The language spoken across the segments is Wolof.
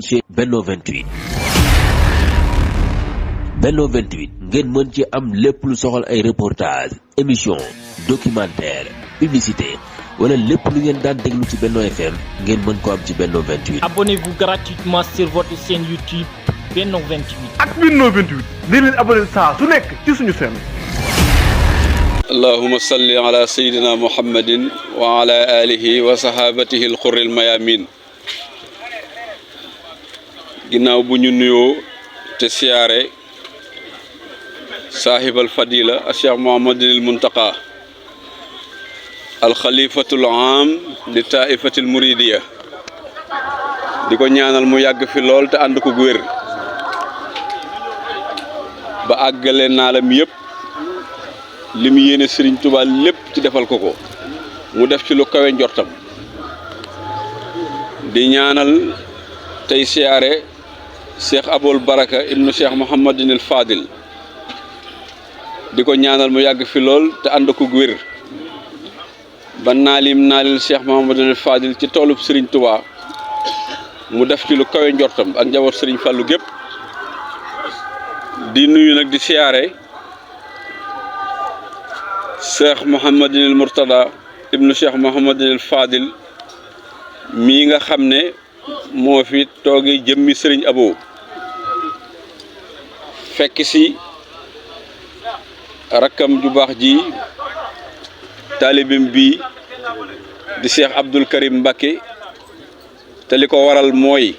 ci Benno 28 Benno 28 ngeen mën ci am lépp lu soxal ay reportage émission documentaire publicité wala lépp lu ngeen daan déglu ci Benno FM ngeen mën ko am ci Benno 28. Abonnez-vous gratuitement sur votre chaîne YouTube Benno 28. ak Benno 28 di leen abonné saa su nekk ci suñu chaîne. allahumma salli ala sayyidina muhammadin wa ala alihi wa sahabatihi al-khurril mayamin. ginnaaw bu ñu nuyoo te siyaare saahibal fadila a cheikh Mouhamadinil Muntaqa alxalifatul am li taifatil muridiya di ko ñaanal mu yàgg fi lool te ànd ko wér ba àggale naalam yëpp li mu yéene Sëriñ Tuubaa lépp ci defal ko ko mu def ci lu kawe njortam di ñaanal tey siyaare cheikh Aboul Baraka ibnu cheikh Mouhamadinil Fadil di ko ñaanal mu yàgg fi lool te ànd ko wér ba naalim naalil cheikh Mouhamadinil Fadil ci toolub Serigne Touba mu def ci lu kawe njortam ak njaboot Serigne Fallou gépp di nuyu nag di siyaare cheikh Mouhamadinil Mourtada ibnu cheikh Mouhamadinil Fadil mii nga xam ne moo fi toogi jëmmi Serigne Abo fekk si rakkam ju baax ji taalibim bi di Cheikh Abdoul Karim Mbacké te li ko waral mooy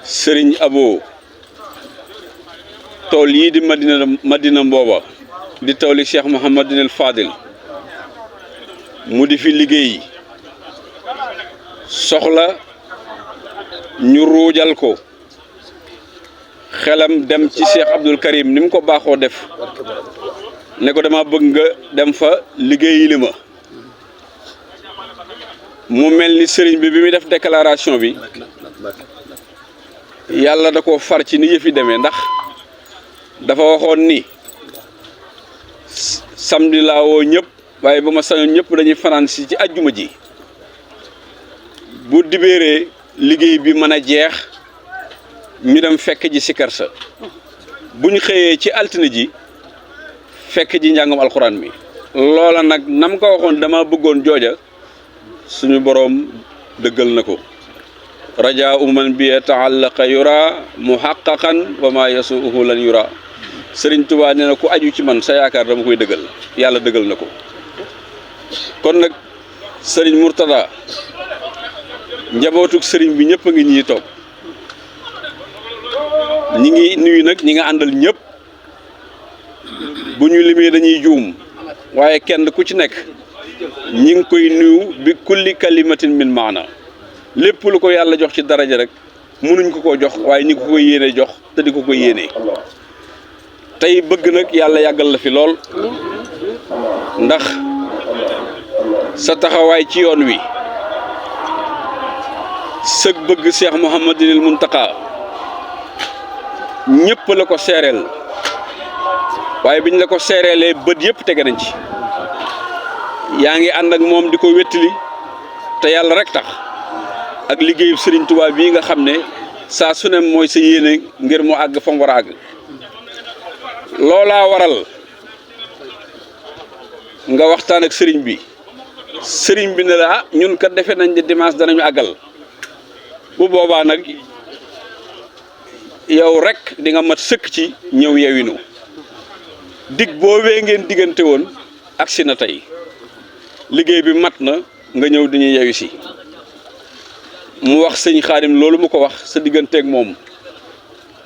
Serigne Abo tool yii di Madina Mbooba di tooli Cheikh Mouhamadinil Fadil mu di fi liggéey soxla ñu ruujal ko xelam dem ci Cheikh Abdoul Karim ni mu ko baaxoo def ne ko dama bëgg nga dem fa liggéeyi li ma mu mel ni sëriñ bi muy def déclaration bi yàlla da ko far ci ni yëfi demee ndax dafa waxoon ni samedi laa woo ñëpp waaye ba ma sañoon ñëpp dañuy fanaan si ci ajjuma ji bu dibéeree liggéey bi mën a jeex ñu dem fekk ji sikar sa bu ñu xëyee ci altine ji fekk ji njàngam alxuraan mi loola nag nam ko waxoon dama bëggoon jooja suñu boroom dëggal na ko rajaa uman bi taallaqa yura muhaqqaqan wa ma yasuuhu lan yura Sëriñ Tuubaa nee na ku aju ci man sa yaakaar dama koy dëggal yàlla dëggal na ko kon nag Sëriñ Mourtada njabootug sëriñ bi ñëpp a ngi ñii toog ñi ngi nuyu nag ñi nga àndal ñëpp bu ñu limee dañuy juum waaye kenn ku ci nekk ñi ngi koy nuyu bi kulli kalimatin min maana lépp lu ko yàlla jox ci daraja rek mënuñ ko koo jox waaye ñi ko koy yéene jox te di ko koy yéene tey bëgg nag yàlla yàggal la fi lool ndax sa taxawaay ci yoon wi sëg bëgg Cheikh Mouhamadinil Muntaqa ñëpp la ko seereel waaye biñ la ko seereelee bët yëpp tege nañ ci yaa ngi ànd ak moom di ko wéttali te yàlla rek tax ak liggéeyu Serigne Touba bii nga xam ne saa su ne mooy sa yéene ngir mu àgg fa mu war a àgg loolaa waral nga waxtaan ak Serigne bi ne la ñun kat defe nañ ne dimanche danañu àggal. bu boobaa nag yow rek di nga mat sëkk ci ñëw yewinu dig boobee ngeen diggante woon agsi na tey liggéey bi mat na nga ñëw di ñu yewi si mu wax sëñ Xaadim loolu mu ko wax sa digganteeg moom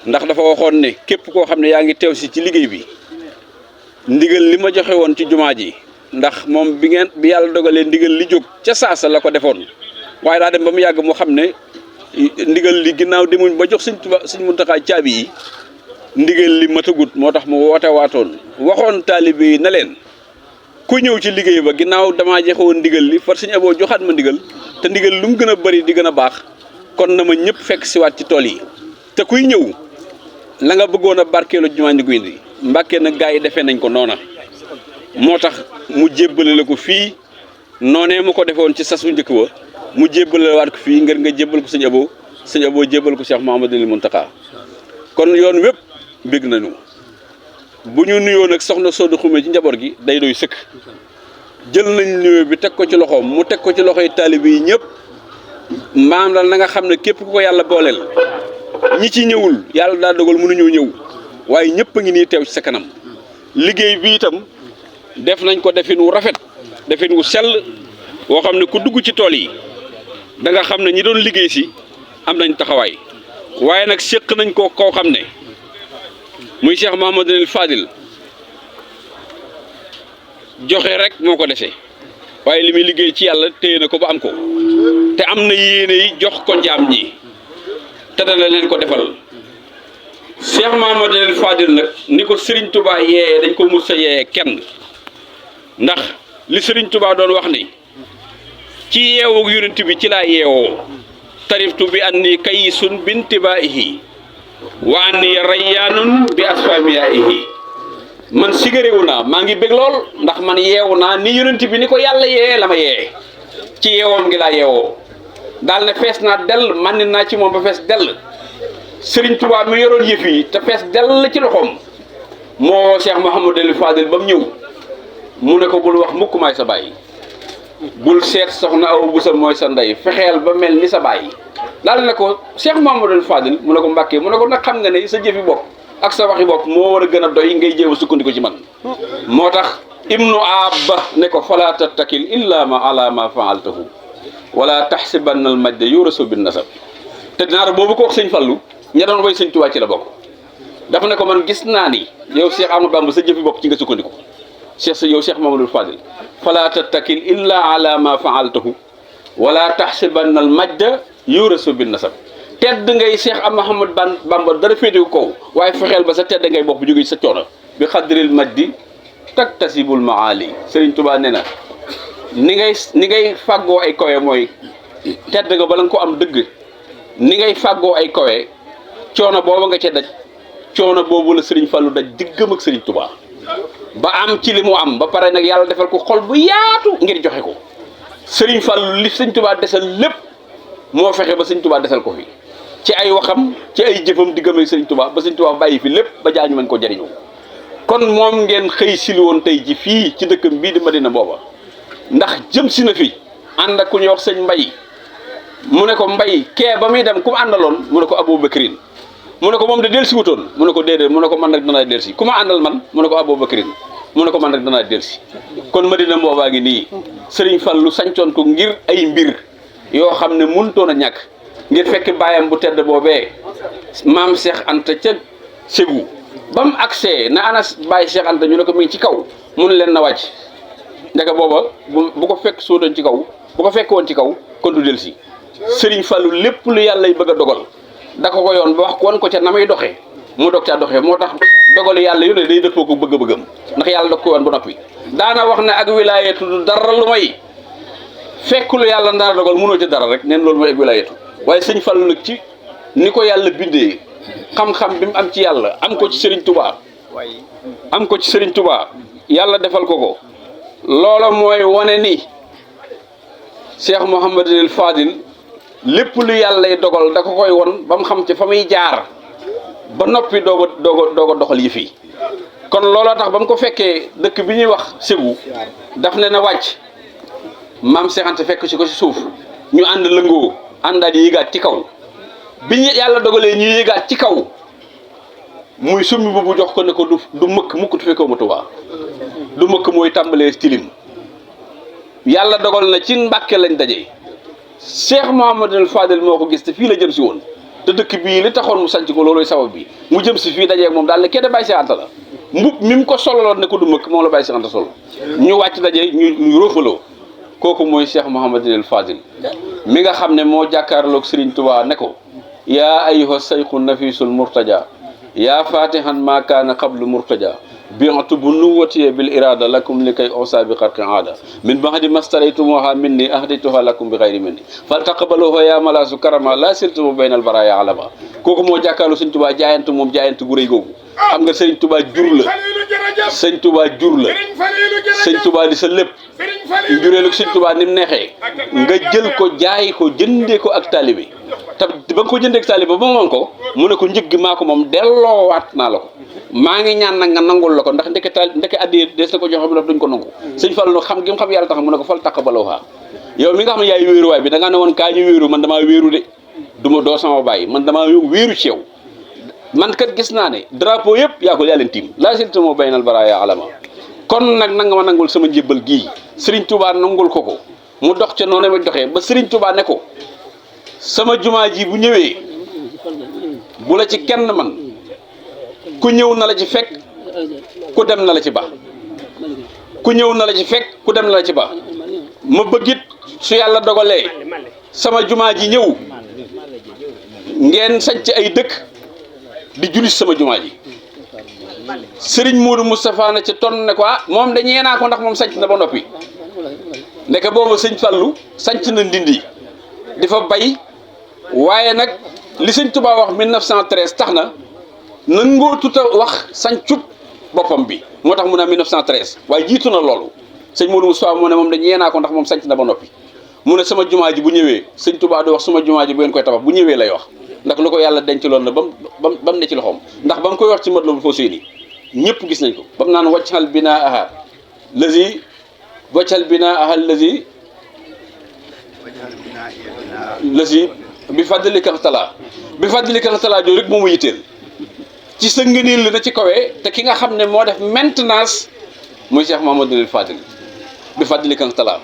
ndax dafa waxoon ne képp koo xam ne yaa ngi teew si ci liggéey bi ndigal li ma joxe woon ci jumaa ji ndax moom bi yàlla dogalee ndigal li jóg ca saasa la ko defoon waaye daa dem ba mu yàgg mu xam ne ndigal li ginnaaw demuñ ba jox Sëñ Muntaxa caabi yi ndigal li matagut moo tax mu woote waatoon waxoon taalibe yi na leen ku ñëw ci liggéey ba ginnaaw damaa joxe woon ndigal li far Sëñ Abo joxaat ma ndigal te ndigal lu mu gën a bari di gën a baax kon na ma ñëpp fekk siwaat ci tool yi te kuy ñëw la nga bëggoon a barkeelu jumaa ñu koy indi Mbàkke nag gaa yi defee nañ ko noona moo tax mu jébbale la ko fii noonee mu ko defoon ci sas bu njëkk ba mu jébbal waat ko fii ngir nga jébbal ko Sëñ Abo sëñ Abo jébal ko Cheikh Mouhamadoul Mountakha kon yoon wépp bég nañu bu ñu nuyoo nag soxna Soodu Xume ci njaboot gi day doy sëkk jël nañ nuyoo bi teg ko ci loxoom mu teg ko ci loxoy taalibe yi ñëpp maam la na nga xam ne képp ku ko yàlla booleel ñi ci ñëwul yàlla daa dogal mënuñoo ñëw waaye ñëpp a ngi nii teew ci sa kanam liggéey bi itam def nañ ko defin wu rafet defin wu sell woo xam ne ku dugg ci tool yi da nga xam ne ñi doon liggéey si am nañ taxawaay waaye nag séq nañ ko koo xam ne muy Cheikh Mouhamadoul Fadil joxe rek moo ko dese waaye li muy liggéey ci yàlla téye na ko ba am ko te am na yéene yi jox ko njaam ñi te dana leen ko defal Cheikh Mouhamadoul Fadil nag ni ko Serigne Touba yeeyee dañ ko mus a yeeyee kenn ndax li Serigne Touba doon wax ni ci yeewu yonent bi ci laa yeewoo tariftu bi anni kayisun bintibaihi wa anni rayyaanun bi asfamiyaihi man sigaréwu naa maa ngi bég lool ndax man yeewu naa ni yonent bi ni ko yàlla yee la ma yee ci yeewoom ngi laa yeewoo daal ne fees naa dell man ni naa ci moom ba fees dell Serigne Touba mi yoroon yëf yi te fees dell ci loxoom moo Cheikh Mouhamadoul Fadil ba mu ñëw mu ne ko bul wax mukk maay sa baay bul seet soxna aw bu sa mooy sa ndey fexeel ba mel ni sa baay daal ne ko Cheikh Mouhamadoul Fadil mu ne ko Mbàkke mu ne ko nag xam nga ne sa jëfi bopp ak sa waxi bopp moo war a gën a doy ngay jéem a sukkandiku ci man moo tax ibnu abba ne ko fala tattakil illa ma ala ma faaltahu wala taxsibanna al majda yurasu bin nasab te naar boobu ko wax sëñ Fallu ña doon way sëñ Tuubaa ci la bokk dafa ne ko man gis naa ni yow Cheikh Ahmadou Bamba sa jëfi bopp ci nga sukkandiku yow Cheikh Mouhamadoul Fadil fala tattakil illa ala ma faaltahu wala taxsibanna al majda yurasu bin nasab tedd ngay Cheikh Ahmadou Bamba dara féetewu kaw waaye fexeel ba sa tedd ngay bopp jóge ci sa coono bi xadril majdi taktasibul maali Serigne Touba nee na ni ngay fàggoo ay kawe mooy tedd nga bala nga ko am dëgg ni ngay fàggoo ay kawe coono booba nga ca daj coono boobu la Serigne Fallou daj diggam ak Serigne Touba ba am ci li mu am ba pare nag yàlla defal ko xol bu yaatu ngir joxe ko Serigne Fallou li Serigne Touba desal lépp moo fexe ba Serigne Touba desal ko fi ci ay waxam ci ay jëfam diggam ak Serigne Touba ba Serigne Touba bàyyi fi lépp ba jaañu mën ko jariñoo kon moom ngeen xëy sili woon tey ji fii ci dëkkam bii di Madina booba ndax jëm si na fi ànd ak ku ñuy wax sëñ Mbay mu ne ko Mbay kee ba muy dem ku mu àndaloon mu ne ko Aboubacrine mu ne ko moom de delsi wutoon mu ne ko déedéet mu ne ko man nag danaa delsi ku ma àndal man mu ne ko Aboubacrine mu ne ko man nag danaa delsi kon Madina boobaa ngi nii Serigne Fallou sañcoon ko ngir ay mbir yoo xam ne mënutoon a ñàkk ngir fekk bàyyam bu tedd boobee maam Cheikh Anta ca Ségou ba mu agsee na ana bàyyi Cheikh Anta ñu ne ko mi ngi ci kaw mun leen na wàcc ndeke booba bu ko fekk soo doon ci kaw bu ko fekk woon ci kaw kon du del si Serigne Fallou lépp lu yàlla y bëgg a dogal da ko yoon ba wax ko wan ko ca na may doxee mu dog caa doxee moo tax dogal yàlla yu ne day dëppoo ko bëgg-bëggam ndax yàlla dog ko woon ba noppi daana wax ne ak wilaayatu du dara lu may fekk lu yàlla ndaar dogal mënoo ci dara rek neen loolu mooy ak wilaayatu waaye sëñ Fallou nag ci ni ko yàlla bindee xam-xam bi mu am ci yàlla am ko ci Serigne Touba yàlla defal ko loola mooy wane ni Cheikh Mouhamadoul Fadil lépp lu yàlla y dogal da ko koy won ba mu xam ci fa muy jaar ba noppi doog a doxal yi fii kon loola tax ba mu ko fekkee dëkk bi ñuy wax Ségou daf ne na wàcc maam Cheikh Anta fekk ci ko ci suuf ñu ànd lëngoo àndaat yéegaat ci kaw bi ñu yàlla dogalee ñu yéegaat ci kaw muy summi bu jox ko ne ko du mëkk mukk tu fekkoo ma Tuubaa du mëkk mooy tàmbalee tilim yàlla dogal na ci Mbàkke lañ daje Cheikh Mouhamadoul Fadil moo ko gis te fii la jëm si woon te dëkk bii li taxoon mu sanc ko looloy sabab bi mu jëm si fii dajee ak moom daal ne kenn bàyyi Cheikh Anta la mbub mi mu ko sololoon ne ko du mëkk moom la bàyyi Cheikh Anta sol ñu wàcc daje ñu róofaloo kooku mooy Cheikh Mouhamadoul Fadil mi nga xam ne moo jàkkaarloog Serigne Touba ne ko yaa ayyuha sayxu nafisul murtaja yaa fatihan ma kaana qablu murtaja bi'tu bu nuwwati bil irada lakum li kay onsa bi xarqi aada min ba'di mastaraytumuha minni ahdaytuha lakum bi xayri minni fal taqbaluhu ya malasu karama la sirtumu baynal baraya alama kooku moo jàkkaarloo Serigne Touba jaayante moom jaayante gu rëy googu xam nga Serigne Touba jur la Serigne Touba jur la Serigne Touba di sa lépp njureelu Serigne Touba ni mu neexee nga jël ko jaay ko jëndee ko ak taalibe te ba nga ko jëndeeg taalibe ba moom ko mu ne ko njëg gi maa ko moom delloowaat naa la ko maa ngi ñaan nag nga nangul la ko ndax ndeke addi des na ko joxe bi daf duñ ko nangu sëñ Fallu xam gi mu xam yàlla tax mu ne ko fal taq balawxaa yow mi nga xam ne yaay wéeruwaay bi da ngaa ne woon kaa ñu wéeru man damaa wéeru de duma doo sama bàyyi man damaa wéeru ci yow man kat gis naa ne drapeau yëpp yaa ko yaa leen tiim laa silta moo baynal baraaya alama kon nag nanga ma nangul sama njébbal gii Serigne Touba nangul ko mu dox ca noonu ma doxee ba Serigne Touba ne ko sama jumaa ji bu ñëwee bu la ci kenn man ku ñëw na la ci fekk ku dem na la ci baax ku ñëw na la ci fekk ku dem na la ci baax ma bëggit su yàlla dogalee sama jumaa ji ñëw ngeen sanc ay dëkk di julli sama jumaa ji Serigne Modou Moustapha na ci ton ne ko moom dañee naa ko ndax moom sanc na ba noppi ndeke boobu sëñ Fallu sanc na Ndindi di fa bay waaye nag li sëñ Touba wax 1913 tax na nangoo tuta wax sancub boppam bi moo tax mu ne 1913 waaye jiitu na loolu sëñ Modou Moustapha moo ne moom dañee naa ko ndax moom sanc na ba noppi mu ne sama jumaa ji bu ñëwee sëñ Touba di wax sama jumaa ji bu ngeen koy tabax bu ñëwee lay wax ndax lu ko yàlla denc loon na bam ne ci loxoom ndax ba mu koy wax ci mat la bu foo séeni ñëpp gis nañ ko ba mu naan waccal binaa lazi bi fadlika talaa joo rek moomu yitteel ci sa ngëneel na ci kawee te ki nga xam ne moo def maintenance muy Cheikh Mamadou Fadil bi fadlika talaa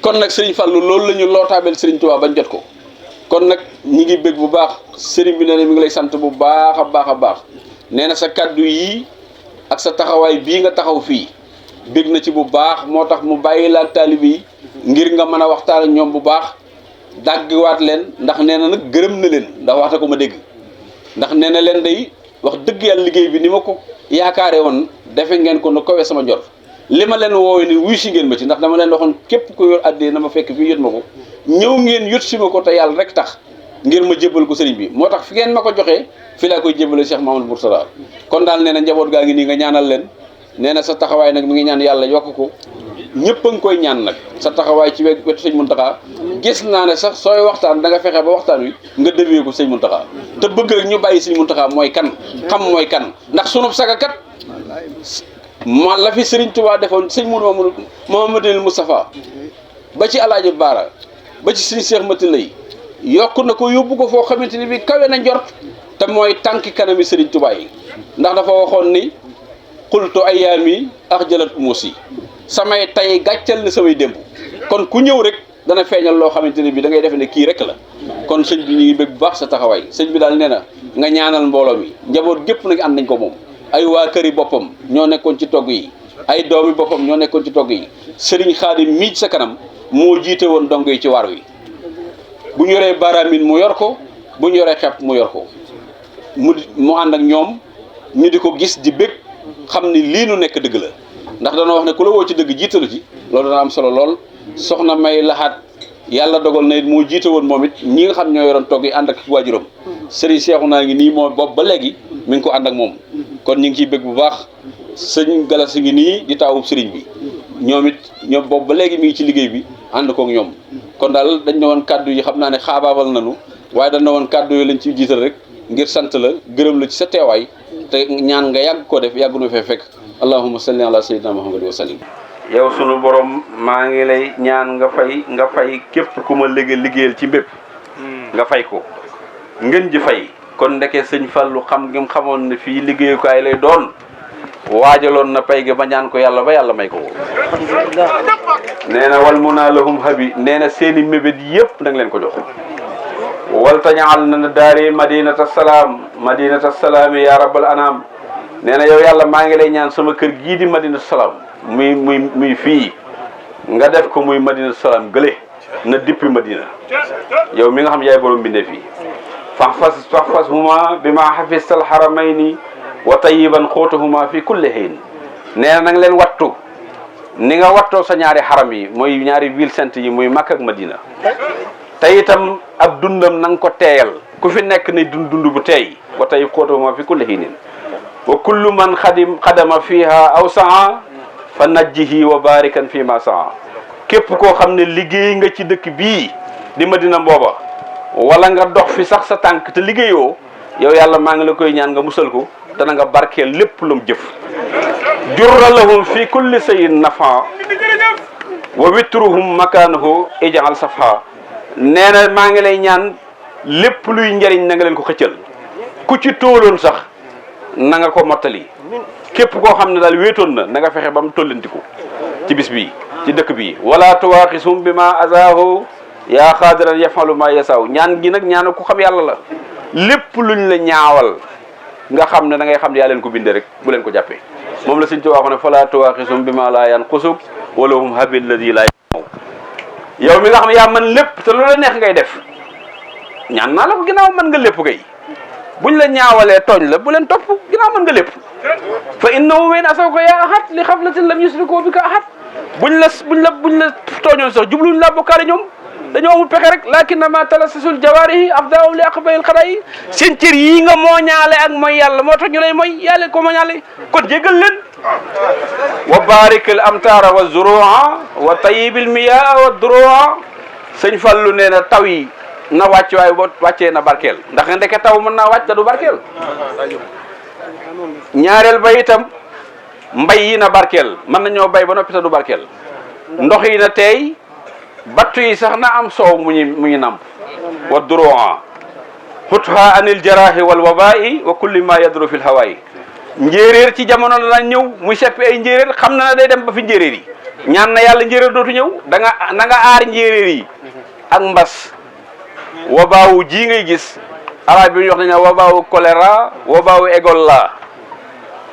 kon nag Serigne Fallou loolu la ñu lootaabel Serigne Touba bañ jot ko kon nag ñi ngi bég bu baax Serigne bi nee na mi ngi lay sant bu baax a baax nee na sa kaddu yii ak sa taxawaay bii nga taxaw fii bég na ci bu baax moo tax mu bàyyi la ak taalibe yi ngir nga mën a waxtaan ak ñoom bu baax dàggiwaat leen ndax nee na nag gërëm na leen ndax waxta ko ma dégg ndax nee na leen day wax dëgg yàlla liggéey bi ni ma ko yaakaare woon defe ngeen ko nu kawee sama jot li ma leen woowee ni wuy si ngeen ma ci ndax dama leen waxoon képp ko yor addee na ma fekk fii yët ma ko ñëw ngeen yët si ma ko te yàlla rek tax ngir ma jébbal ko sëriñ bi moo tax fi ngeen ma ko joxee fi laa koy jébbale Cheikh Mamadou Mourtada kon daal nee na njaboot gaa ngi nii nga ñaanal leen nee na sa taxawaay nag mi ngi ñaan yàlla yokk ko ñëpp a ngi koy ñaan nag sa taxawaay ci wetu sëñ Mountakha gis naa ne sax sooy waxtaan da nga fexe ba waxtaan wi nga dëbee ko sëñ Mountakha te bëgg rek ñu bàyyi sëñ Mountakha mooy kan xam mooy kan ndax sunub sagakat ma la fi Serigne Touba defoon sëñ Mouhamadou Moustapha ba ci Alaaji Baara ba ci sëñ Cheikh Mati lay yokk na ko yóbbu ko foo xamante ni bi kawe na njort te mooy tànki kanami Serigne Touba yi ndax dafa waxoon ni xultu ayaami ak jëlat umusi samay tay gàccal na samay démb kon ku ñëw rek dana feeñal loo xamante ne bi da ngay defe ne kii rek la kon sëñ bi ñu ngi bëgg bu baax sa taxawaay sëñ bi daal nee na nga ñaanal mbooloo mi njaboot gépp nag ànd nañ ko moom ay waa këri boppam ñoo nekkoon ci togg yi ay doomi boppam ñoo nekkoon ci togg yi Serigne Khadim mii sa kanam moo jiite woon dongo yi ci waar wi bu ñu yoree baaraamin mu yor ko bu ñu yoree xepp mu yor ko mu ànd ak ñoom ñu di ko gis di bëgg xam ni lii nu nekk dëgg la ndax dana wax ne ku la woo ci dëgg jiitalu ci loolu dana am solo lool soxna May Laxaat yàlla dogal na it moo jiite woon moom it ñi nga xam ñoo yoroon togg yi ànd ak waajuram Serigne Cheikhu naa ngi nii moo bopp ba léegi mi ngi ko ànd ak moom kon ñu ngi ciy bëgg bu baax sëñ Galas ngi nii di taawub Serigne bi ñoom it ñoom bopp ba léegi mi ngi ci liggéey bi ànd kook ñoom kon daal dañ ne woon kàddu yi xam naa ne xaabaabal nañu waaye dañ ne woon kàddu yi lañ ciy jiital rek ngir sant la gërëm la ci sa teewaay te ñaan nga yàgg ko def yàgg nu fee fekk allahumma salli ala sayyidina muhammad wa sallim. yow sunu borom maa ngi lay ñaan nga fay képp ku ma liggéeyal ci bépp nga fay ko ngeen ji fay kon ndeke sëñ Fallu xam ngim xamoon ne fii liggéeyukaay lay doon waajaloon na pay gi ba ñaan ko yàlla ba yàlla may ko nee na wal munaa lahum habi nee na seeni mébét yëpp da nga leen ko jox wal tañaal na daari madinata salaam ya rabbal anam nee na yow yàlla maa ngi lay ñaan sama kër gii di madinatu salaam muy fii nga def ko muy madinatu salaam gële na dippi madina yow mi nga xam yaay borom bindee fii fahfas huma bi ma hafistal haramayni wa tayyiban xóotahuma fi kulli hayn nee na nanga leen wattu ni nga wattoo sa ñaari xaram yi mooy ñaari ville sainte yi muy Makka ak Madina te itam ab dundam na nga ko teeyal ku fi nekk ni dund bu teey wa tayyib xóotahuma fi kulli haynin wa kullu man xadama fiha aw saa fa najjihi wa barikan fi ma saa képp koo xam ne liggéey nga ci dëkk bii di Madina mbooba wala nga dox fi sax sa tànk te liggéeyoo yow yàlla maa ngi la koy ñaan nga musal ko te na nga barkeel lépp lu mu jëf jurra lahum fi kulli sayin nafa wa witruhum makanahu ijal safa nee na maa ngi lay ñaan lépp luy njariñ na nga leen ko xëccal ku ci tóoloon sax na nga ko mottali képp koo xam ne daal wéetoon na nga fexe ba mu tollantiku ci bis bii ci dëkk bii wala tuwaaxisum bi ma azaahu yaa xaadiran yafalu ma yasaaw ñaan gi nag ñaan ku xam yàlla la lépp luñ la ñaawal nga xam ne da ngay xam ne yaa leen ko bindee rek bu leen ko jàppee moom la Sëñ Tuubaa wax ne fala tuwaaxisum bi ma laa yanqusuk wala hum habil ladi laa yow mi nga xam ne yaa mën lépp te lu la neex ngay def ñaan naa la ko ginnaaw mën nga lépp kay buñ la ñaawalee tooñ la bu leen topp ginnaaw mën nga lépp fa innahu wayn asawka yaa ahad li xaflatin lam yusriku bika ahad buñ la tooñoon sax jubluñ laa bokkaale ñoom dañoo amul pexe rek lakinnama talassasul jawaarihi afdaahum li aqbayil xadaa seen cër yii nga moo ñaale ak mooy yàlla moo tax ñu lay mooy yàlla ko moo ñaale kon jéggal leen wa barik al amtaara wa zurua wa tayibil miyaa wa durua sëñ Fallu nee na taw yi na wàcc waaye boo wàccee na barkeel ndax nga ndeke taw mën naa wàcc te du barkeel ñaareel ba itam mbay yi na barkeel mën nañoo bay ba noppi te du barkeel ndox yi na teey battu yi sax na am soow mu ñu namp wa duroa xutha anil jarahi wal wabai wa kulli ma yadru fil hawaayi njéeréer ci jamono la ñëw muy seppi ay njéeréer xam na ne day dem ba fi njéeréer yi ñaan na yàlla njéeréer dootu ñëw na nga aar njéeréer yi ak mbas wabaawu ji ngay gis arab yi ñu wax nañ ne wabaawu choléra wabaawu Ebola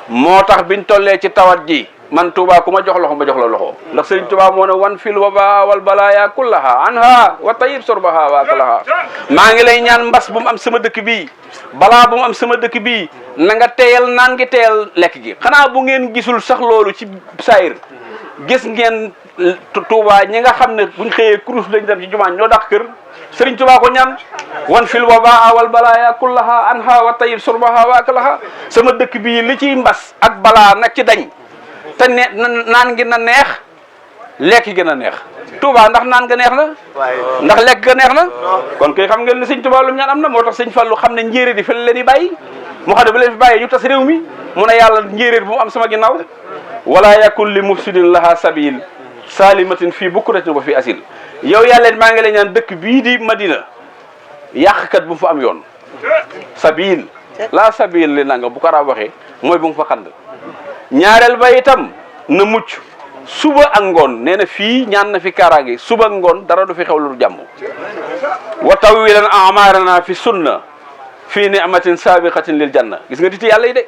moo tax biñ tollee ci tawat ji man Touba ku ma jox loxo ma jox la loxo ndax Sëriñ Touba moo ne wan fil waba wal balaya kullaha anha wa tayyib sorbaha wa akalaha maa ngi lay ñaan mbas bu mu am sama dëkk bii balaa bu mu am sama dëkk bii na nga teeyal naan ngi teeyal lekk gi xanaa bu ngeen gisul sax loolu ci saayir gis ngeen Touba ñi nga xam ne buñ xëyee kurus lañ dem ci jumaa ñoo dàq kër Sëriñ Touba ko ñaan wan fil waba wal balaya kullaha anha wa tayyib sorbaha wa akalaha sama dëkk bii li ciy mbas ak balaa nag ci dañ te ne naan gi na neex lekk gi na neex Touba ndax naan nga neex na ndax lekk ga neex na kon koy xam ngeen ne sëñ Touba lu mu ñaan am na moo tax sëñ Fallu xam ne njéeréer yi fi la leen di bàyyi mu xam ne bu leen fi bàyyee ñu tas réew mi mu ne yàlla njéeréer bu mu am sama ginnaaw wala yakun li mufsidin laha sabil salimatin fii bukratin wa fii asil yow yàlla maa ngi lay ñaan dëkk bii di Madina yàqkat bu mu fa am yoon sabil la sabil li nanga bu ko arab waxee mooy bu mu fa xand ñaareel ba itam na mucc suba ak ngoon nee na fii ñaan na fi kaaraange suba ak ngoon dara du fi xew lu jàmm wa tawilan amarana fi sunna fii ni'matin sabiqatin lil janna gis nga diti yàlla yi de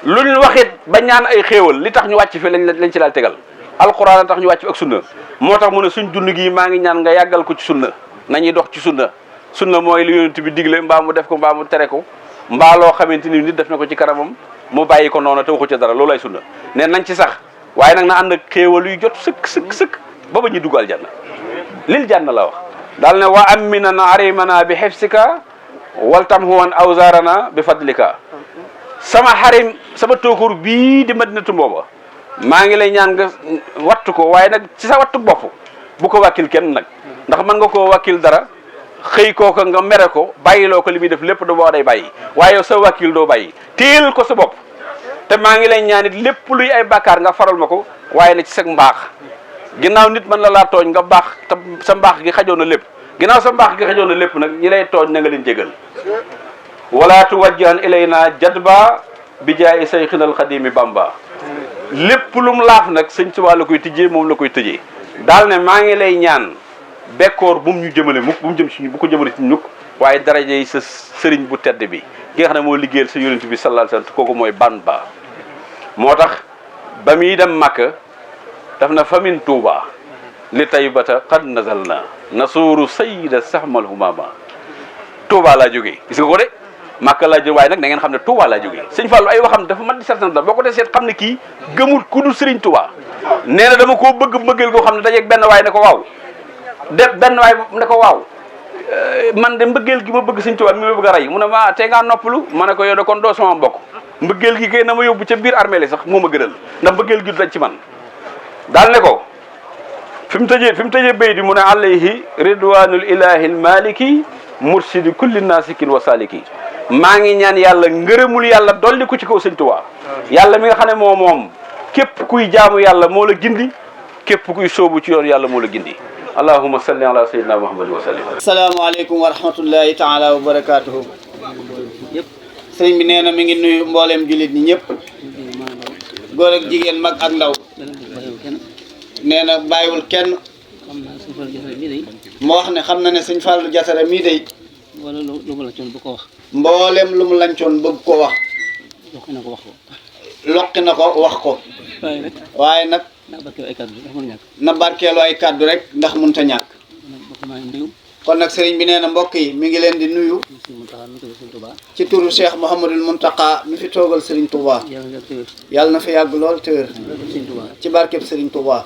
lu ñu waxit ba ñaan ay xéewal li tax ñu wàcc fi lañ ci daal tegal alquran tax ñu wàcc fi ak sunna moo tax mu ne suñ dund gi maa ngi ñaan nga yàggal ko ci sunna nañuy dox ci sunna mooy li yonent bi digle mbaa mu def ko mbaa mu tere ko mbaa loo xamante ni nit def na ko ci kanamam mu bàyyi ko noonu te waxu ca dara loolu ay sunna ne nañ ci sax waaye nag na ànd ak xéewal yu jot sëkk ba ba ñuy dugg aljanna lil janna la wax daal ne wa aminana arimana bi xefsika wal tamhuwan awzarana bi fadlika sama xarim sama tooxur bii di madinatu mbooba maa ngi lay ñaan nga wattu ko waaye nag ci sa wattu bopp bu ko wàkkil kenn nag ndax mën nga koo wàkkil dara xëy kooka nga mere ko bàyyiloo ko li muy def lépp da boo day bàyyi waaye yow sa wàkkil doo bàyyi téel ko sa bopp te maa ngi lay ñaanit lépp luy ay bàkkaar nga faral ma ko waaye na ci sag mbaax ginnaaw nit mën la laa tooñ nga baax te sa mbaax gi xajoon na lépp ginnaaw sa mbaax gi xajoon na lépp nag ñi lay tooñ na nga leen jégal wala tuwajjihan ilayna jadba bi jaay sayxina alxadimi bamba lépp lu mu laaf nag sëñ Tuubaa la koy tijjee moom la koy tëjee daal ne maa ngi lay ñaan bekkoor bu mu ñu jëmale mukk bu mu jëm ci ñu bu ko jëmale ci ñukk waaye daraja yi sa sëriñ bu tedd bi ki nga xam ne moo liggéeyal sa yonent bi sallallahu alayhi wasallam kooku mooy Bamba moo tax ba muy dem Makka daf na famin Tuuba li taybata qad nazalna nasuuru sayyida sahmal humama Tuuba laa jógee gis nga ko de Makka laa jógee waaye nag da ngeen xam ne Tuuba laa jógee sëñ Fallu ay waxam dafa mat di seet boo ko dee seet xam ne kii gëmul ku dul sëriñ Tuuba nee na dama koo bëgg mbëggeel koo xam ne dajeeg benn waay ne ko waaw benn waay ne ko waaw man de mbëggeel gi ma bëgg sëñ Tuubaa mi ma bëgg a rey mu ne ma tey ngaa noppalu ma ne ko yow de kon doo sama mbokk mbëggeel gi kay na ma yóbbu ca biir armée li sax moo ma gënal ndax mbëggeel gi du daj ci man daal ne ko fi mu tëjee bay di mu ne alayhi ridwanul ilahi maliki mursidi kulli nasikin wa saliki maa ngi ñaan yàlla ngërëmul yàlla dolli ko ci kaw sëñ Tuubaa yàlla mi nga xam ne moom képp kuy jaamu yàlla moo la gindi képp kuy sóobu ci yoon yàlla moo la gindi allahumma salli ala sayyidina muhammadin wa sallim. asalaamaaleykum wa rahmatullahi taala wa barakaatuhu. sëriñ bi nee na mi ngi nuyu mbooleem jullit ñi ñëpp góor ak jigéen mag ak ndaw nee na bàyyiwul kenn moo wax ne xam na ne sëñ Fallou Diatara mii day mboolem lu mu lancoon bëgg ko wax loqi na ko wax ko waaye nag na barkeelu ay kàddu rek ndax mënut a ñàkk kon nag sëriñ bi nee na mbokk yi mi ngi leen di nuyu ci turu Cheikh Mouhamadul Mountakha mi fi toogal Serigne Touba yàlla na fi yàgg lool te wér ci barkeb Serigne Touba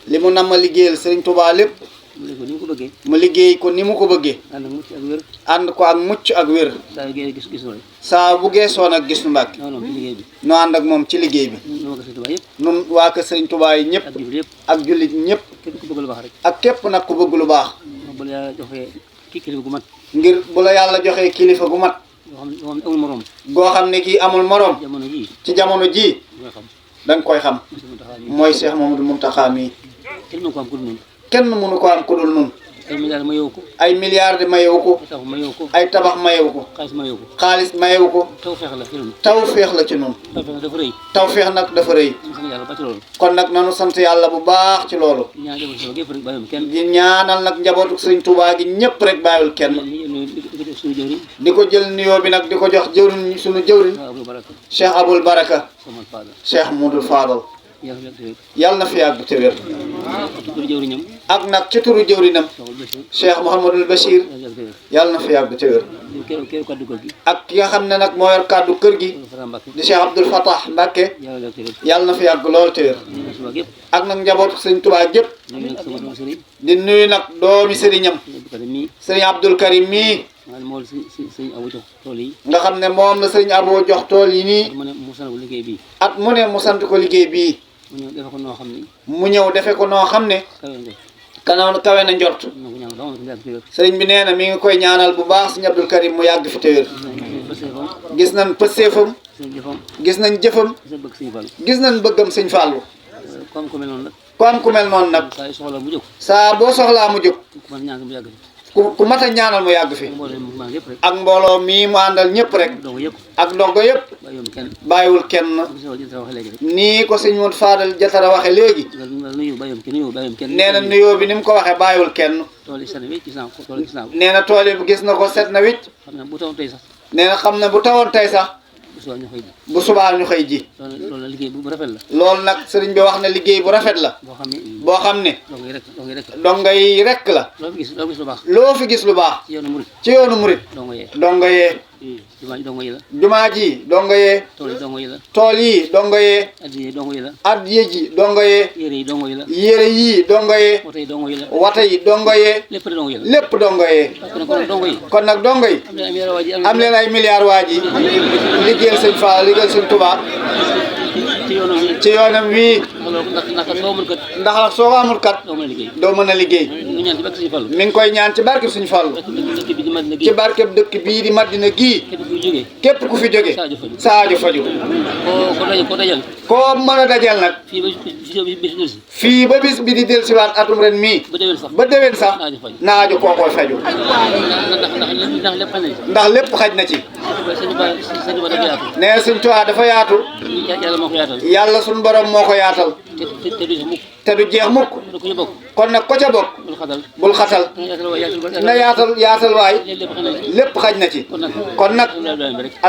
li mu nama liggéeyal Serigne Touba lépp mu liggéey ko ni mu ko bëggee ànd ko ak mucc ak wér saa bu geesoo nag gis nu Mbàkke noo ànd ak moom ci liggéey bi nun waa kër Serigne Touba yi ñëpp ak jullit ñëpp ak képp nag ku bëgg lu baax ngir bu la yàlla joxee kilifa gu mat goo xam ne kii amul morom ci jamono ji da nga koy xam mooy Cheikh Mamadou Mountakha mii kenn mënu ko am ku dul nun ay milliards de mayewu ko ay tabax mayewu ko xaalis mayewu ko taw féex la ci nun taw féex nag dafa rëy kon nag nanu sant yàlla bu baax ci loolu di ñaanal nag njabootu Sëriñ Tuubaa gi ñëpp rek bàyyul kenn di ko jël nuyoo bi nag di ko jox jëwriñ suñu jëwriñ Cheikh Aboul Baraka Cheikh Moudou Fadal yàlla na fi yàgg te wér ak nag ci turu jëwrinam Cheikh Mouhamadul Bachir yàlla na fi yàgg te wér ak ki nga xam ne nag moo yor kàddu kër gi di Cheikh Abdoul Fatah Mbacke yàlla na fi yàgg lool te wér ak nag njabootu Sëriñ Tuubaa gépp di nuyu nag doomi sëriñam Sëriñ Abdoul Karim mii nga xam ne moom la Sëriñ Abo jox tool yi nii at mu ne mu sant ko liggéey bii mu ñëw defe ko noo xam ne kanam kawe na njort sëriñ bi nee na mi ngi koy ñaanal bu baax Sëriñ Abdoul Karim mu yàgg fi te wér gis nañ pësseefam gis nañ jëfam gis nañ bëggam Sëriñ Fallou ku am ku mel noonu nag saa boo soxlaa mu jóg ku mat a ñaanal mu yàgg fi ak mbooloo mii mu àndal ñëpp rek ak ndongo yëpp bàyyiwul kenn nii ko sëñ Modou Fadal Diatara waxe léegi nee na nuyoo bi ni mu ko waxee bàyyiwul kenn nee na tool yi gis na ko set na wicc nee na xam ne bu tawoon tey sax bu subaa ñu xëy ji loolu nag sëriñ bi wax ne liggéey bu rafet la boo xam ne donga yi rek la loo fi gis lu baax ci yoonu murit donga yee jumaa ji donga yee tool yi donga yee addiye ji donga yee yére yi donga yee wata yi donga yee lépp donga yee kon nag donga yi am leen ay milliards waa ji liggéeyal sëñ Fall liggéeyal sëñ Touba ci yoonam wii ndax nag soo ko amul kat doo mën a liggéey mi ngi koy ñaan ci barkeb Sëñ Fallu ci barkeb dëkk bii di Madina gii képp ku fi jóge saajo faju koo mën a dajal nag fii ba bis bi di dellusiwaat atum ren mii ba déwén sax naajo koo koy faju ndax lépp xaj na ci nee Sëñ Tuubaa dafa yaatu yàlla suñu borom moo ko yaatal te du jeex mukk kon nag ko ca bokk bul xatal na yaatal waay lépp xaj na ci kon nag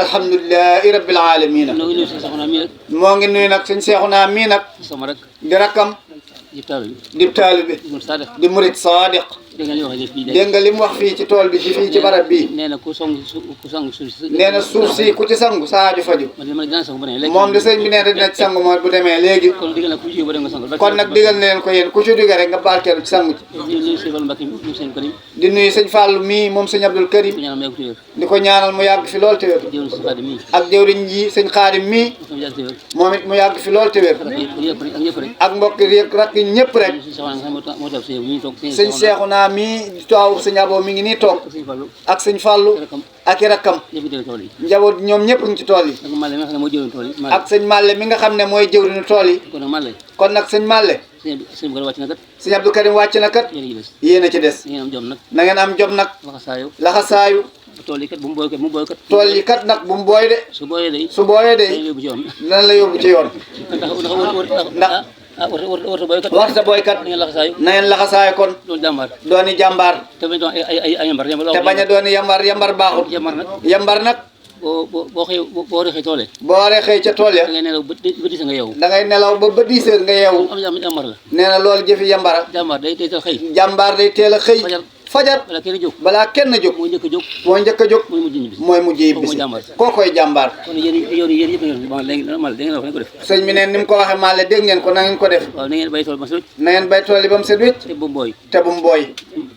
alhamdulilahi rabbil alamina moo ngi nuyu nag sëñ Seexuna mii nag di rakkam di taalibe di murit saadiq dégg nga li mu wax fii ci tool bi ci fii ci barab bii nee na suuf si ku ci sangu saaju faju moom de sëñ bi nee na dina ci sangu moo bu demee léegi kon nag digal na leen ko yéen ku ci jóge rek nga barkeelu ci sangu ci di nuyu sëñ Fallou mii moom sëñ Abdoul Karim di ko ñaanal mu yàgg fi lool te wér ak jëwriñ ji sëñ Xaadim mii moom it mu yàgg fi lool te wér ak mbokk yi rak ñëpp rek sëñ Seexuna Moustapha mi taaw sëñ Abo mi ngi nii toog sëñ Fallu ak sëñ Fallou rakam ak i rakkam ñëpp dégg tool yi njaboot ñoom ñëpp ngi ci tool yi ak Malle mi nga xam ne moo jëloon tool yi ak sëñ Malle mi nga xam ne mooy jëwriñu tool yi kon nag Malle kon nag sëñ Malle sëñ Bala wàcc na kat sëñ Abdou Karim wàcc na kat yéen a ci des yéen a ci des ngeen am jom nag na ngeen am jom nag laxasaayu laxasaayu tool yi kat bu mu booy kat bu mu booy kat tool yi kat nag bu mu booy de su booyee day su booyee dañ de yóbbu ci yoon dana la yóbbu ci yoon ndax warta booy kat waxta booy kat da ngeen laxasaayu na ngeen laxasaayu kon loolu jàmbaar dooni jàmbaar te bañ doon ay yambar te bañ a dooni yambar baaxut yambar nag yambar nag boo xëy boo xëy toole boo waree xëy ca tool ya da ngay nelaw ba diis nga yeewu da ngay nelaw ba 10 heures nga yeewu am jàmbar la nee na loolu jëfi yambara jàmbaar day teel xëy jàmbaar day teel a xëy fajar wala kenn jóg balaa kenn jóg moo njëkk a jóg moo njëkk a jóg mooy mujj ñibbi mooy mujj yi bisi koo koy jàmbaar kon yéen yëpp léegi mal da ngeen wax nañ ko def sëñ bi neen ni mu ko waxee maale dégg ngeen ko na ngeen ko def waaw na ngeen bay tool ba sut na ngeen bay tool yi ba mu set wécc te bu mbooy te bu mu booy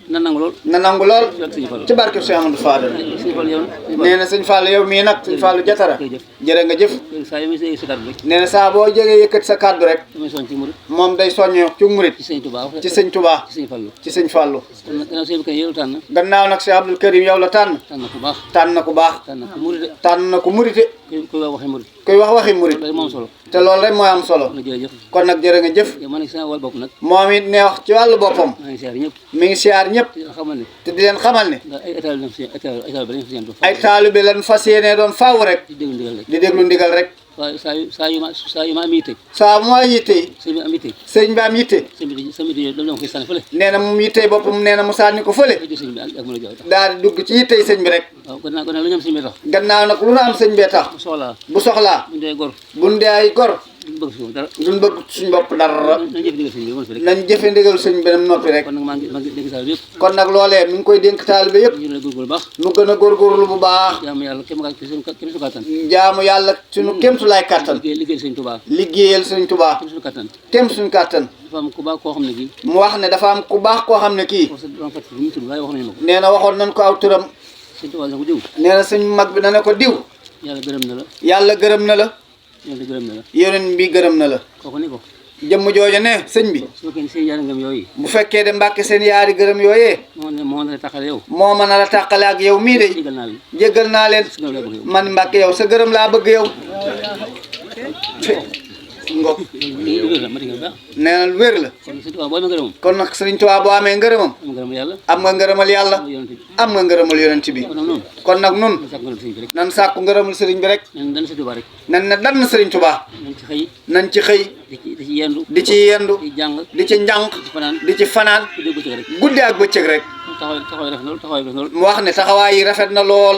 na nangu lool na nangu lool ak sëñ Fallu ci barke Cheikh Amadou Fadal sëñ Fallu yow nee na sëñ Fallou yow mii nag sëñ Fallou jatara jërë nga jëf saa yu muy sa kàddu rek nee na saa boo jógee yëkkati sa kàddu rek damay soñ ci murit moom day soññoo ci murit ci sëñ Touba ci sëñ Touba ci sëñ Fallu ci sëñ Fallou kon nag gannaaw sëñ bi yow tànn gannaaw nag Cheikh Abdoul Karim yow la tànn tànn ku baax tànn na ku baax tànn ku murit tànn na ku murite koy wax waxi murit kuy wax waxi murit loolu moom solo te loolu rek mooy am solo na jërëjëf kon nag jërë nga jëf yow man nag sama wàll bopp nag moom it ne wax ci wàllu boppam maa ngi siyaar ñëpp mi ngi siyaar ñëpp te xamal ne te di leen xamal ne ndax ay état lañ fi état bi lañ fi yem ay taalibe lan fas yéene doon faaw rek di déglu ndigal rek di déglu ndigal rek waaye saa yu ma am yitte saa mooy yitte yi sëñ bi am yitte sëñ bi am yitte sëñ bi dama koy sànni fële nee na moom yitte boppam nee na mu sànni ko fële rajo sëñ bi ak mën a jaw tax daal di dugg ci yitte yi sëñ bi rek waaw kon nag lu ñu am sëñ bi tax gannaaw nag lu nu am sëñ bee tax bu soxlaa bu soxlaa buñ dee gor buñ dee ay gor duñ bëgg si moom dara duñ bëgg suñ bopp dara nañ jëf ndigal sëñ bi mën fi rek nañ jëfe ndigal sëñ bi nam noppi rek kon nag maa ngi dégg saa yëpp kon nag loolee mi ngi koy dénk taalibe yëpp ñu la góorgóorlu baax nu gën a góorgóorlu bu baax jaamu yàlla kéem su kàttan jaamu yàlla suñu kéemtulaay kàttan liggéeyal sëñ Touba liggéeyal sëñ Touba kéem su kàttan kéem suñ kàttan dafa am ku baax koo xam ne kii mu wax ne dafa am ku baax koo xam ne kii parce que dama fàtte ñu tudd waaye wax nañu ma ko nee na waxoon nañ ko aw turam sëñ Touba dana ko diw nee na sëñ mag bi dana ko diw yàlla gërëm na la yàlla gërëm na la yàlla gërëm na la yeneen bi gërëm na la kooku ni ko jëmm jooju ne sëñ bi su fekkee ne seen yaara ngam yooyu bu fekkee de mbàkke seen yaari gërëm yooyee moo na la taxale yow moo mën a la tàqale ak yow mii de jégal naa leen jéggal naa leen su nga la bëgg yow man mbàkke yow sa gërëm laa bëgg yow ngok wér la ma digal baax nee na wér la kon sëñ Touba boo amee ngërëmam kon nag sëriñ Tuubaa boo amee ngërëmam am ngërëm yàlla am nga ngërëmal yàlla am yonent bi am nga ngërëmal yonent bi kon nag noonu kon nag nun ñu sàkk ngërëm sëñ bi rek nan sàkku ngërëmal sëriñ bi rek nen dañ sëñ Touba rek nan na dann sëriñ Tuubaa nañ ci xëy nañ ci xëy di ci yendu di ci yendu di jàng di ci njànq di fanaan di ci fanaan di dégg bëccëg rek guddi ak bëccëg rek taxawaay rafet lool taxawaay rafet lool mu wax ne taxawaay yi rafet na lool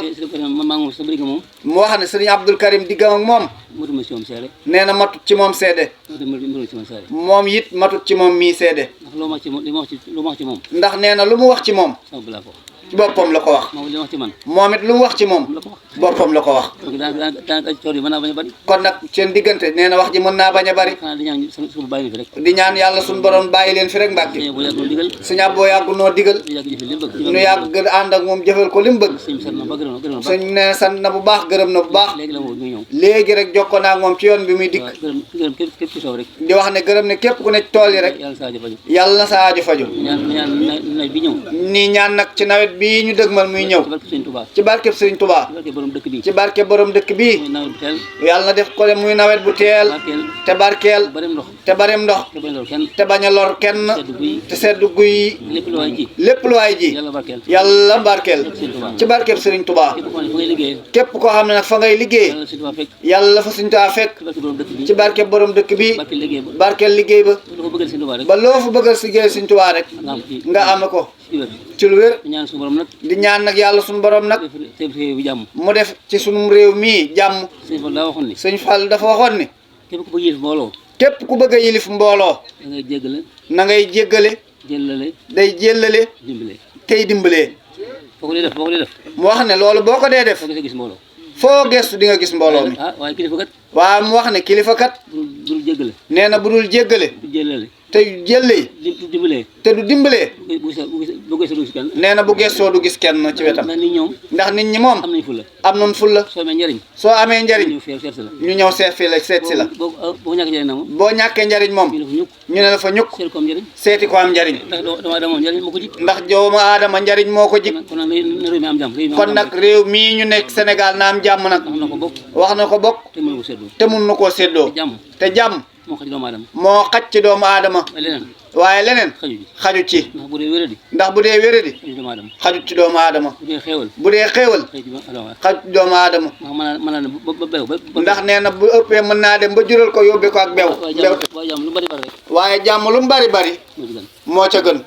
maa ngi sa bëri moom mu wax ne sëriñ Abdul Karim diggam ak moom motuma si moom seere nee na matut ci moom seede motuma si moom seere moom it matut ci moom mii seede ndax loo ma wax ci moom li ma wax ci moom ndax nee na lu mu wax ci moom sama balaa ko ci boppam la ko wax moom li ma wax ci man moom it lu mu wax ci moom la ko wax boppam la ko wax donc daanaka coor yi mën naa bañ a bari kon nag seen diggante nee na wax ji mën naa bañ a bari xanaa di ñaan suba bàyyi na fi rek di ñaan yàlla suñu borom bàyyi leen fi rek mbàkke bu yàggul digal suñu àbboo yàggu noo digal ñu yàgg jëfe li mu bëgg nu yàgg ànd ak moom jëfal ko li mu bëgg sëñ bi sant na ba gërëm na sëñ ne sant na bu baax gërëm na bu baax léegi la ma woo muy ñëw léegi rek jokkoo naa ak moom ci yoon bi muy dikk waaw gërëm képp ci soow rek di wax ne gërëm ne képp ku ne ci tool yi rek yàlla saa jëfaju yàlla na sa aajo faju ñaan nawet bi ñëw nii ñaan nag ci nawet bii ñu dëgmal muy ñëw ci barke sëñ Touba ci barkeb Sëriñ Touba ci barke borom dëkk bi ci barke borom dëkk bii muy nawet bu teel yàlla na def ko muy nawet bu teel barkeel te barkeel barem ndox te barem ndox te bañ loolu kenn te bañ a lor kenn sedd guy te seddu guy lépp lu waay ji lépp lu waay ji yàlla barkeel yàlla barkeel Sëñ Touba ci barkeb Sëriñ Touba képp koo xam ne fa ngay liggéey képp koo xam ne nag fa ngay liggéey yàlla Sëñ Touba fekk yàlla fa Sëriñ Touba fekk ci barke borom dëkk bi ci barkeb borom dëkk bi barke liggéey ba barkeel liggéey ba lu ko bëggal Sëñ Touba rek ba loo fa bëggal si liggéey Sëriñ Touba rek nga am ci nga ame ko ci wér ci lu wér ñaan suñu borom nag di ñaan nag yàlla suñu borom nag def réew bi jàmm mu def ci sunu réew mii jàmm Sëñ Fall daa waxoon ni Sëñ Fall dafa waxoon ni képp ku bëgg yëf mbooloo képp ku bëgg a yilif mbooloo da ngay jéggale na ngay jéggale jëllale day jéllale dimbale tey dimbalee boo ko dee def mu wax ne loolu boo ko dee def foo gisee gis mbooloo foo gestu di nga gis mbooloo mi ah waaye kilifa kat waaw mu wax ne kilifa kat dul jéggale nee na bu dul jéggale du jëllale te jëlee dimbalee te du dimbalee bu gëstoo du gis kenn nee na bu gëstoo du gis kenn ci wetam ndax nit ñoom ndax nit ñi moom am nañ fulla am nañ fulla soo amee njëriñ soo amee njariñ ñu seet si la ñu ñëw seet fii la seet si la boo ñàkk njëriñ na moom boo ñàkkee njariñ moom ñu ne fa ñukk ñu ne la fa ñukk seet ko am njëriñ seeti ko am njariñ ndax doomu aadama njëriñ moo ko jik ndax doomu aadama njariñ moo ko jik kon nag na réew mi am jàmm kon nag réew mii ñu nekk Sénégal na am jàmm nag xam na ko bokk wax na ko bokk te mënu ko seetlu te mun na koo séddoo jàmm te jàmm moo xaj doomu aadama moo xaj ci doomu aadama waaye leneen waaye leneen xaju ji xaju ci ndax bu dee wéradi ndax bu dee wéradi xaju doomu aadama xajut ci doomu aadama bu dee xeewal bu dee xéewal xaju doomu aadama xaj ci doomu aadama ndax mën naa ne ba bew ba ndax nee na bu ëppee mën naa dem ba jural ko yóbbee ko ak bew waaye jàmm lu bari bari rek waaye jàmm lu mu bari bari moo ci gën moo ca gën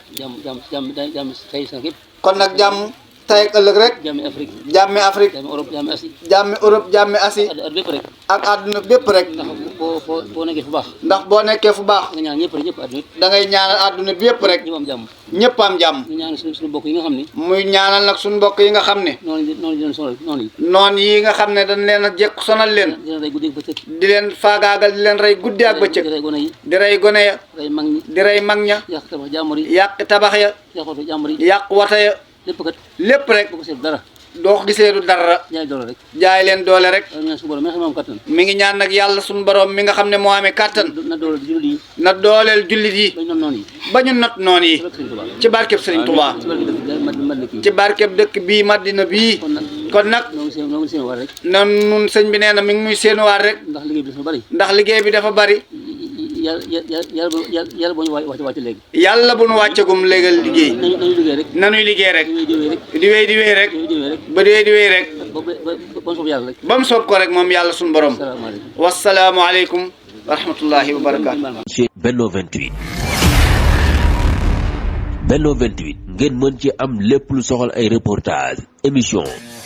jàmm tey sax yëpp kon nag jàmm tey ak ëllëg rek jàmmi Afrique jàmmi Afrique jàmmi Europe jàmmi Asie jàmmi Europe jàmmi Asie at bépp rek ak àdduna bépp rek ndax boo nekkee fu baax ndax boo nekkee fu baax nga ñaan ñëpp rek ñëpp àdduna da ngay ñaanal àdduna bi yëpp rek ñëpp am jàmm ñëpp am jàmm ñu ñaan suñu mbokk yi nga xam ne muy ñaanal nag suñu mbokk yi nga xam ne noonu leen sonal noonu yi noon yi nga xam ne dañ leen a jekk sonal leen dina rey guddi ak bëccëg di leen faagaagal di leen rey guddi ak bëccëg di rey gone yi di rey gone ya rey mag ñi di rey mag ña yàq tabax jàmbur yi yàq tabax ya yàq oto jàmbur yi yàq wata ya lépp kat lépp rek boo ko seet dara doo ko gisee du dara jaay doole rek jaay leen doole rek ñaan suñu borom mi nga xam ne moom kattan mi ngi ñaan nag yàlla suñu borom mi nga xam ne moo amee kàttan na doole jullit yi na dooleel jullit yi bañ noonu noonu yi ba ñu not noon yi ci barkeb Sëriñ Tuubaa ci barkeb dëkk bii Madina bii kon nag noo ngi seen war rek na nun sëñ bi nee na mi ngi muy seenuwaat rek ndax liggéey bi dafa bari ndax liggéey bi dafa bari yàlla boo ñu wàcc léegi yàlla bu nu wàccagum léegal liggéey nañu liggéey rek nanuy liggéey rek di wéy di wéy rek rek ba dee di wéy rek ba mu soob yàlla rek ba mu soob ko rek moom yàlla suñu borom salaamaaleykum wasalaamu aleykum wa rahmatullahi wa barakaatu ci Benno 28 Benno 28 ngeen mën ci am lépp lu soxal ay reportage émission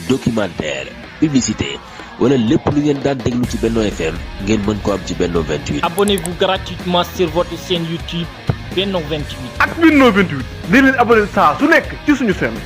documentaire publicité wala lépp lu ngeen daan déglu ci Benno FM ngeen mën ko am ci Benno 28. Abonnez-vous gratuitement sur votre chaîne YouTube Benno 28. ak Benno 28 di leen abonné saa su nekk ci suñu chaîne